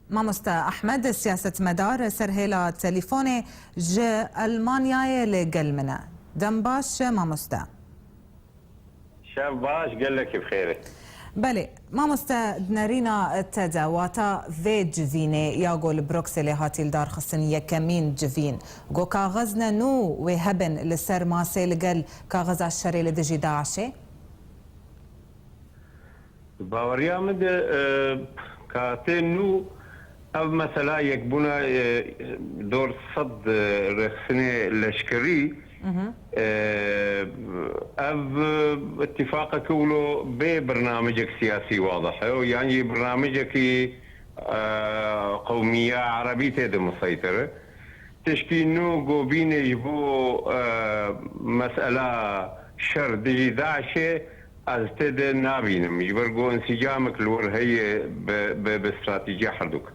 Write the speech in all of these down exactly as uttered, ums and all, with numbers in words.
Mamoste Ahmed, siyasetmedar, ser hêla telîfonê ji Elmanyayê li gel min e. Dem baş, mamoste. Şev baş, gelekî bi xêr e. Belê, mamoste, di nerîna te de, wata vê civînê ya ku li Brukselê hatî lidarxistin, yekemîn civîn, ku kaxizne nû wê hebin li ser masê li gel kaxiza şerê li dijî DAIŞê? Di baweriya min de, e, katê nû ev mesela yekbûna, e, dor sed, e, rêxistinê leşkerî, e, ev, e, îtîfaqeke wilo bê birnamecek siyasî wadih e, yan jî birnamecekî, e, qewmiya erebî tê de miseytir e. Tişkî nû ku bîne ji bo, e, mesela şer dijî DAIŞê ez tê de nabînim. Ji ber ku însicamek li wir heye bi, bi, bi stratejiya herdûk.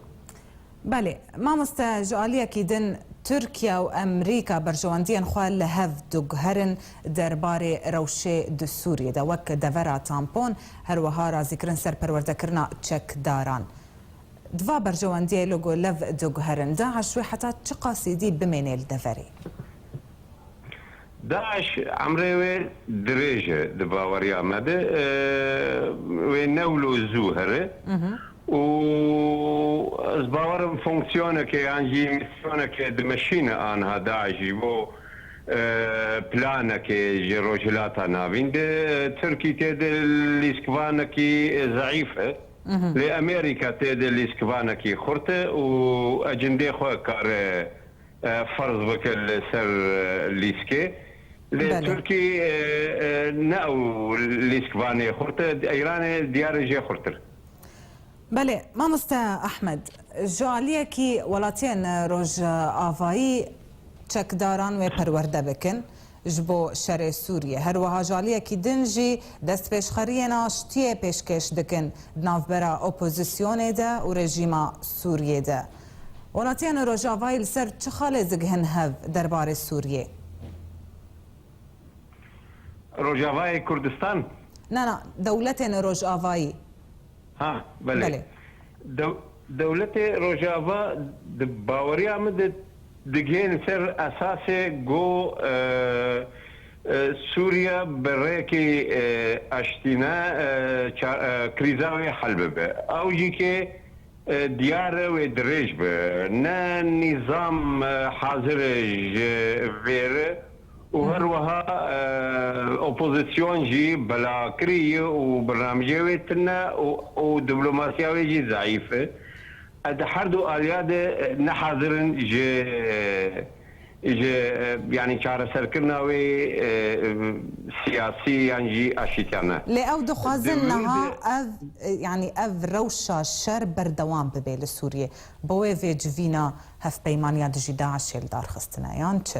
Belê, mamoste, ji aliyekî din Tirkiye û Amerîka berjewendiyên xwe li hev diguherin derbarê rewşê di Sûriyê de, wek devera tampon, her wiha razîkirin ser perwerdekirina çekdaran. Di va berjewendiyê li ku lev diguherin, DAIŞ wê heta çiqas êdî bimêne li deverê? DAIŞ emrê wê dirêj e di baweriya me de, e, wê ne wilo zû here û ez bawerim fonksiyoneke yan jî misyoneke dimeşîne anha DAIŞ ji bo, e, planeke ji Rojhilata Navîn de, Tirkî tê de lîskvanekî zeîf e. Lê Amerîka tê de lîskvanekî xurt e û ecindê xwe kare, e, ferz bike li ser, e, lîskê. Lê Belê. Tirkî, e, e, ne ew lîskvanê xurt e, Îranê diyar e jê xurtir. Belê, mamoste Ahmed, ji aliyekî welatiyên rojavayî çekdaran wê perwerde bikin ji bo şerê Sûriyê. Her wiha ji aliyekî din jî destpêşxeriyên aştiyê pêşkêş dikin di navbera opozisyonê de û rejîma Sûriyê de. Welatiyên rojavayî li ser çi xalê digihin hev derbarê Sûriyê? Rojavayê Kurdistan? Na, na, dewletên rojavayî. Ha, belê. Belê. Dew-, dewletê Rojava di baweriya min de digihên ser esasê ku, e, e, Sûriye bi rêkê, e, aştîne, e, ça-, e, krîza wê hel bibe. Ew jî ke, e, diyar e wê dirêj be. Ne nîzam, e, hazir e ji vê re û her wiha, e, opozisyon jî belakirî ye û bernamejê wê tune û, û diplomasiya wê jî zeîf e. E, di her du aliya de, e, ne hazir in ji, ji, e, yanî çareserkirina wê, e, siyasî yan jî aşîtiyan e. Lê ew dixwazin Di wî niha de ev, e, yanî ev rewşa şer berdewam bibe li Sûriyê. Bi wê vê civîna hevpeymaniya dijî DAIŞê li dar xistine, yan çi?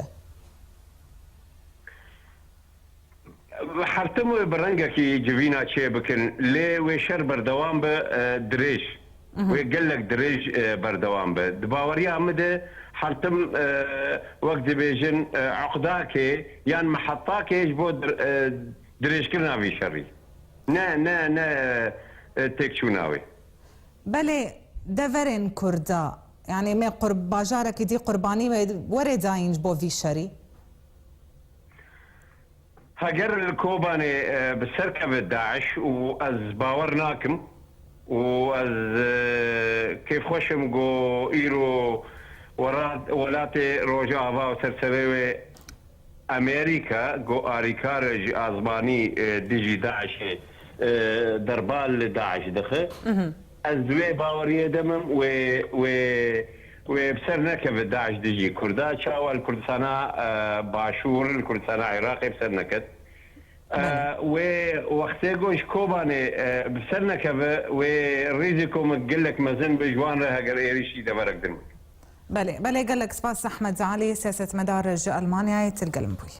Her tim wê bi rengekî civîna çê bikin, lê wê şer berdewam be, e, dirêj. Wê gelek dirêj, e, berdewam be. Di baweriya min de her tim, e, wek dibêjin, e, oqdakê yan mihetakê ji bo dir-, e, dirêjkirina vî şerî. Ne, ne, ne, e, têkçûna wê. Belê deverên Kurda, yanî me qur-, bajarekî dî qurbanî we-, were dayîn ji bo vî şerî? Heger li Kobanê, e, bi ser keve DAIŞ û ez bawer nakim û ez, e, kêfxweş im ku îro wera-, welatê Rojava û sersevê wê Amerîka ku arîkar e ji azmanî, e, dijî DAIŞê, e, derba li DAIŞ dixe. Ez di wê baweriyê de me wê, wê, wê bi ser nekeve DAIŞ dijî Kurda, çawa li Kurdistana, e, Başûr, li Kurdistana Iraqê bi ser neket. E, Belê. Wê wextê ku ji Kobanê, e, bi ser nekeve, wê rîzîko me gelek mezin bi ji wan re heger êrîşî deverek din bike. Belê, belê, gelek spas Ahmed Alî, siyasetmedar ji Elmanyayê, tu li gel min bûyî.